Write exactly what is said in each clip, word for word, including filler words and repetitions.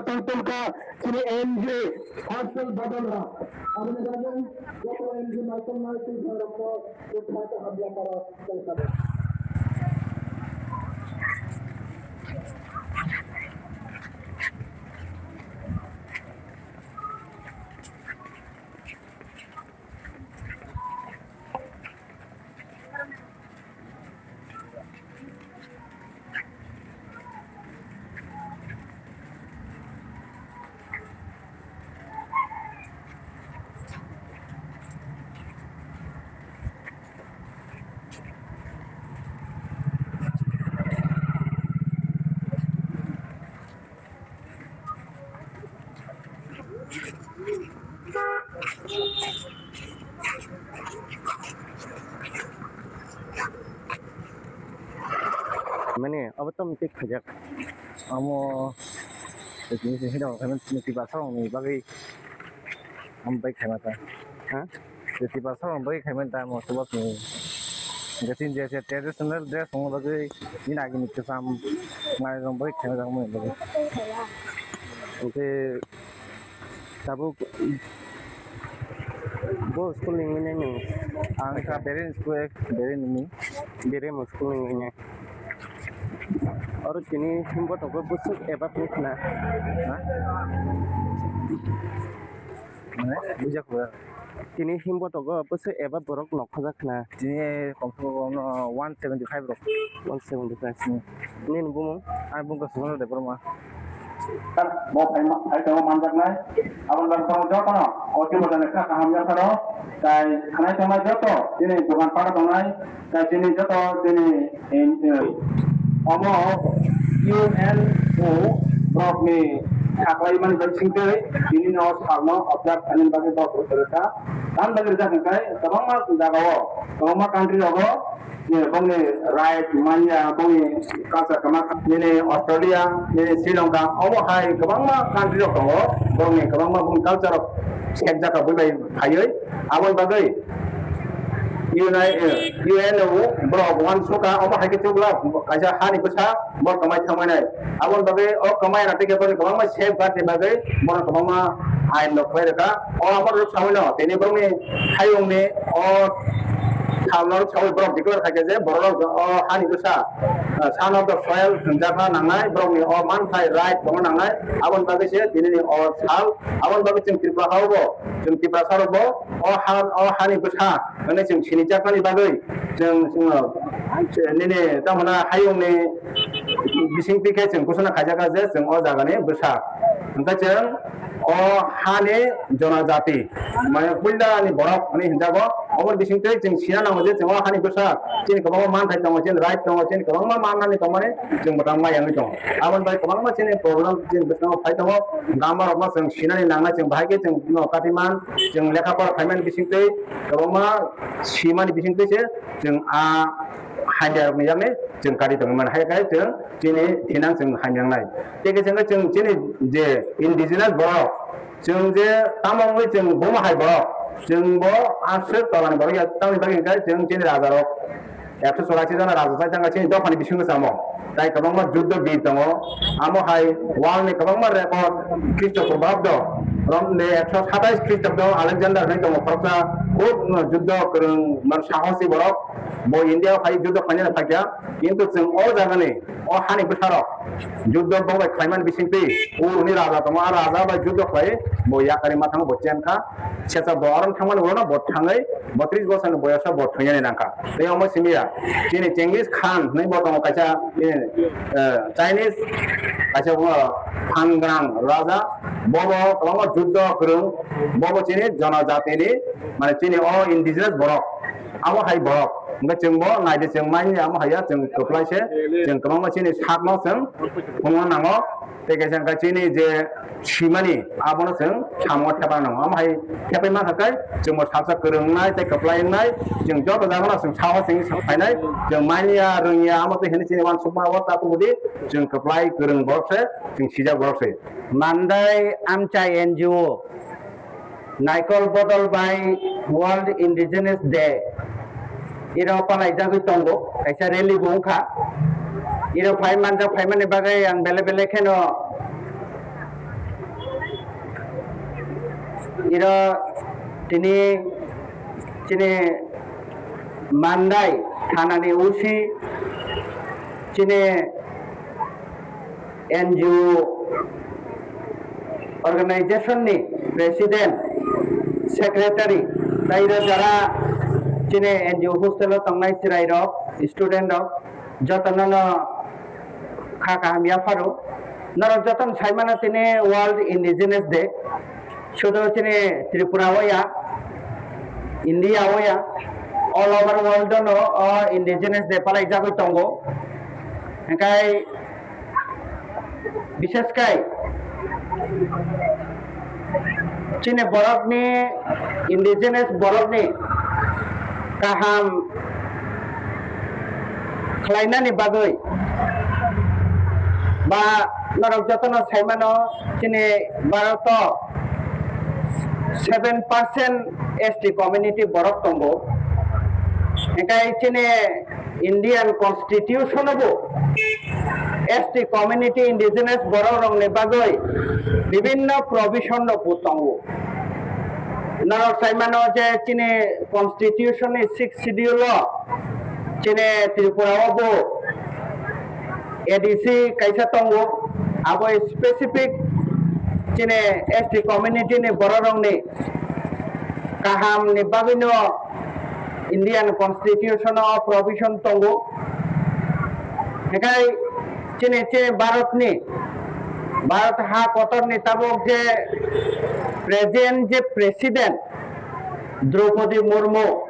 tongtongkha chini N G O Hostel Bodolha. Aboni bagwi joto N G O naikolnai twi thangrokno bwthai hamya karo tongkha. Mane abo tamo tei khaijak. Amo tini se hino khaimani tini tiprasa rokni bagwi amo bai khaima ta. Ha? Tiprasa rokni bagwi khaimani ta amo subak ni. Gasin je se traditional dress rokni bagwi nini agini kwcham manwi rokni bagwi khaima ta amo ni bagwi. Hwnkhe tabuk bo school ni wngwi nai nwng. Ang kha Beren school, Beren ni. Beren school ni wngwi nai. Oro tini himbo tongo bwswk eba bwkhna. Ha? Mane, bujakha. Tini himbo tongo bwswk eba borok nok khajak khna. Tini komse kom no one seventy five rok. One seventy five. Hmm. Nini bumung? Ani bumung khe Subono Debbarma. Bo phai ma-, phai tongma manjaknai. Aboni bagwi tongma jotono o Tiprasani kha kaham yapharo. Tai khanai tongma joto chini dogan para tongnai. Tai chini joto chini, em, em, omo U N O borokni saklai mani bai singtwi tini no salno observe khainani bagwi borok rwkha. Tamni bagwi rwjak hwnkhe kwbangma jagao, kwbangma country rogo je bongni right manya, bongni culture kwma nini Australia, nini Sri Lanka, omo hai kwbangma country rok tongo, borokni kwbangma bongni culture rok sekjak rok bai phaiwi. Aboni bagwi U N I, eh, U N O borok uansukha, omo hai khe chukla kaisa hani bwsa bo kwmai thangmani. Aboni bagwi o kwmai rok tei khe borokni kwbangma safeguard ni bagwi bono kwbangma ain rok khlai rwkha. O amo rok saui no tini borokni hayungni o salno saui borok declare khaikha je borok rok o hani bwsa, ah, son of the soil hwnjakna nangnai, borokni o manthai right tongna nangnai. Aboni bagwi se tinini o sal, aboni bagwi chwng Tripura ha o bo, chwng Tiprasa rok bo o ha, o hani bwsa hwnwi chwng sinijaknani bagwi chwng, chwng, nini tamona hayungni bisingtwi khe chwng kusuna khaijak kha je chwng o jagani bwsa. Hwnkhe chwng o hani jonojati, mane puilani borok hwnwi hinjago. Omo bisingtwi chwng sina nango je chwng o hani bwsa chini kwbangma manthai tongo, chini right tongo, chini kwbangma mannani tongmani chwng mwtang ma yangwi tongo. Aboni bai kwbangma chini problem chini bwskango phai tongo. Gama rokno chwng sinani nangnai, chwng bahai khe chwng no katiman, chwng lekha pora khaimani bisingtwi kwbangma simani bisingtwi se chwng a hamya rokni yakni chwng kari tongwi mano. Hai khe chwng chini thinang chwng hamya wngnai. Tei khe chwng, chwng chini je indigenous borok, chwng je tamo wngwi chwng buma hai borok, chwng bo aswk tolani borok ya, tamoni bagwi hwnkhe chwng chini raja rok ekso chorasi jona raja chai thangkha chini dophani bisingo samo. Tai kwbangma juddho bir tongo. Amo hai world ni kwbangma record Khristo purba abdo romde ekso satais Khristo abdo Alexander hinwi tongo khoroksa khub juddho kwrwng man sahosi borok. Bo India o phai juddho khlainani phaikha. Kintu chwng o jagani o hani bwsarok juddho bo bai khlaimani bisingtwi uruni raja tongo, a raja bai juddho khlai bo yakari ma thango bo chenkha. Secha bo aro thangmani ulo no bo thangwi bo tris bosorni boyoso bo thwinani nangkha. Tei omo simiya chini Genghis Khan hinwi bo tongo kaisa, eh, Chinese kaisa bo phan gwnang raja, bobo kwbangma juddho kwrwng, bobo chini jonojatini mane chini o indigenous borok, abo hai borok. Hwnkhe chwng bo naidi chwng manya amo haiya chwng kwplai se, chwng kwbangma chini sakno chwng phunukna nango. Tei kaisa hwnkhe chini je simani abono chwng samungo thepna nango. Amo hai thepai mankha khe chwngbo salsa kwrwng wngnai tei kwplai wngnai. Chwng joto jagano chwng sao chwng phainai. Chwng manya rwngya amo twi hwnwi chini uansukma o ta kubudi chwng kwplai kwrwng borok se, chwng sijak borok se. Mandai Amchai N G O. Naikol bodol bai World Indigenous Day. Iro palaijagwi tongo, kaisa rally bo wngkha. Iro phai manjak phaimani bagwi ang bele bele kheno Iro tini chini Mandai thanani O C, chini N G O organization ni president, secretary, tei iro jara chini N G O hostel o tongnai chwrai rok, student rok, jotono no kha kaham yapharo. Norok jotono sai mano tini World Indigenous Day. Sudo chini Tripura o ya, India o ya, all over world no o Indigenous Day palai jagwi tongo. Hingkai biseskai chini borokni, indigenous borokni kaham khlainani bagwi ba norok jotono sai mano chini Bharat o seven percent S T community borok tongo. Hingkai chini Indian Constitution o bo S T community, indigenous borok rokni bagwi bibinno provision rok bo tongo. Norok sai mano je chini Constitution ni sixth schedule o chini Tripura o bo A D C kaisa tongo, abo specific chini S T community ni borok rokni kaham ni bagwi no Indian Constitution o provision tongo. Hingkai chini, chini Bharat ni, Bharat ha kotor ni tabuk je present je president Draupadi Murmu,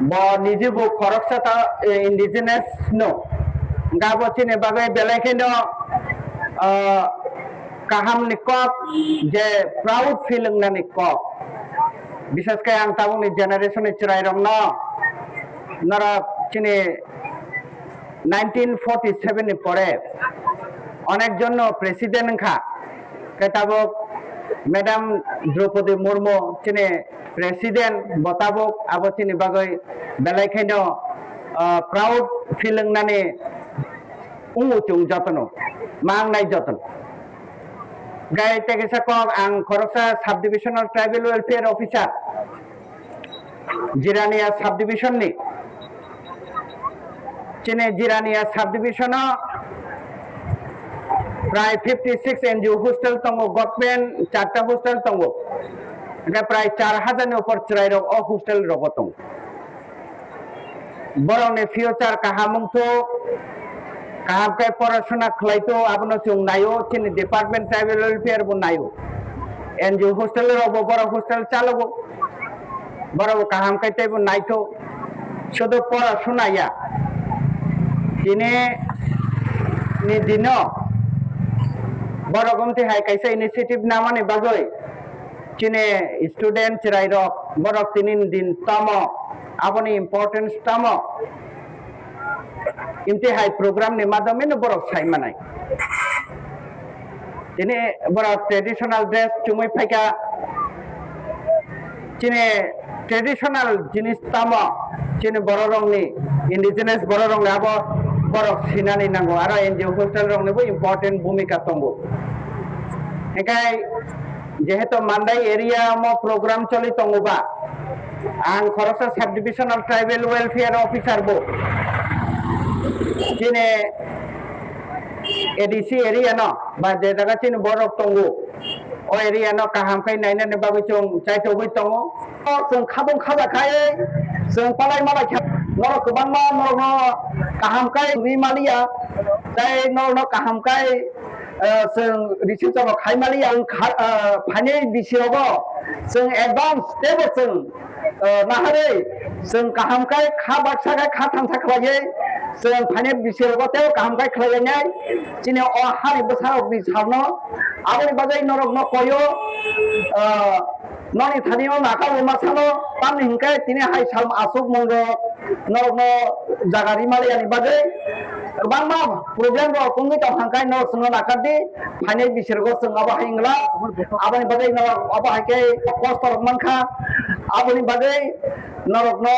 bo niji bo khoroksa ta, eh, indigenous no. Hingke abo chini bagwi belai kheno, ah, kaham ni kok, je proud feel wngnani kok. Bishesh khe ang tabukni generation ni chwrairokno, norok chini nineteen forty seven ni pore onek jonno president wngkha, khe tabuk Madam Draupadi Murmu chini president, bo tabuk abo chini bagwi belai kheno, ah, proud feel wngnani wngo chwng jotono, ma wngnai jotono. Gai tei kaisa kok ang khoroksa subdivisional tribal welfare officer, Jirania subdivision ni. Chini Jirania subdivision o prai fifty six N G O hostel tongo, government charta hostel tongo. Hingke prai char hajar ni upor chwrai rok o hostel rogo tongo. Borokni future kaham wngthok, kaham khe porasona khlaithok, abono chwng naio, chini department tribal welfare bo naio. N G O hostel rokbo borok hostel chalogo, borokbo kaham khe teibo naithok, sudu porasona ya. Tini ni dino borok wngtwi hai kaisa initiative namani bagwi chini student chwrairok borok tini ni din tamo, aboni importance tamo, imti hai program ni madhyome no borok sai manai. Tini borok traditional dress chumui phaikha, chini traditional jinis tamo, chini borok rokni, indigenous borok rokni abo borok sinani nango, aro N G O hostel rokni bo important bhumika tongo. Hinkhe jehetu Mandai area mo program choli tongo ba, ang khoroksa subdivisional tribal welfare officer bo chini A D C area no ba je jaga chini borok tongo, o area no kaham khe nainani bagwi chwng chaitogwi tongo. O chwng khabung khaja khai chwng palai malai kha, norok kwbangma norokno kaham khe ri maliya, tei norokno kaham khe, eh, chwng risi choro khai maliya. Chwng kha-, eh, phainai bisi rogo chwng advance teibo chwng, eh, naharwi chwng kaham khe kha baksa khe kha thansa khlaiwi chwng phainai bisi rogo teibo kaham khe khlailainai chini o hani bwsarokni salno. Aboni bagwi norokno koyo, ah, noni thani o naka o ma salo, tamni hinkhe tini hai sal aswk mung rok norokno jaga ri maliya ni bagwi kwbangma problem rok wngwi tong kha, hinkhe norok chwngno nakar di, phainai bisi rogo chwng abo hai wngla, aboni bagwi norok abo hai khe kosto rok man kha, aboni bagwi norokno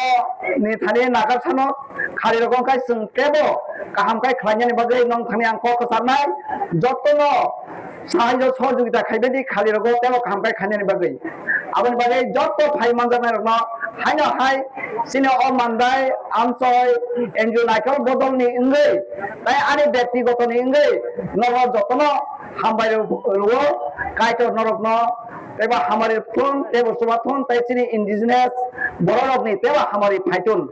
ni thani nakar sano. Khali rok wngkha chwng teibo kaham khe khlainani bagwi nong thani ang kok kwcharnai, jotono sahai o sohojogita khaibadi khali rogo teibo kaham khe khainani bagwi. Aboni bagwi joto phai manjaknairokno haino hai chini o Mandai, Amchoi, N G O Naikhol bodolni wngwi, tai ani bektiguto ni wngwi norok jotono hambai rw-, rwo, Kaitor norokno teibo hamari thun, teibo chuba thun, tei chini indigenous bororokni teibo hamari phaithun.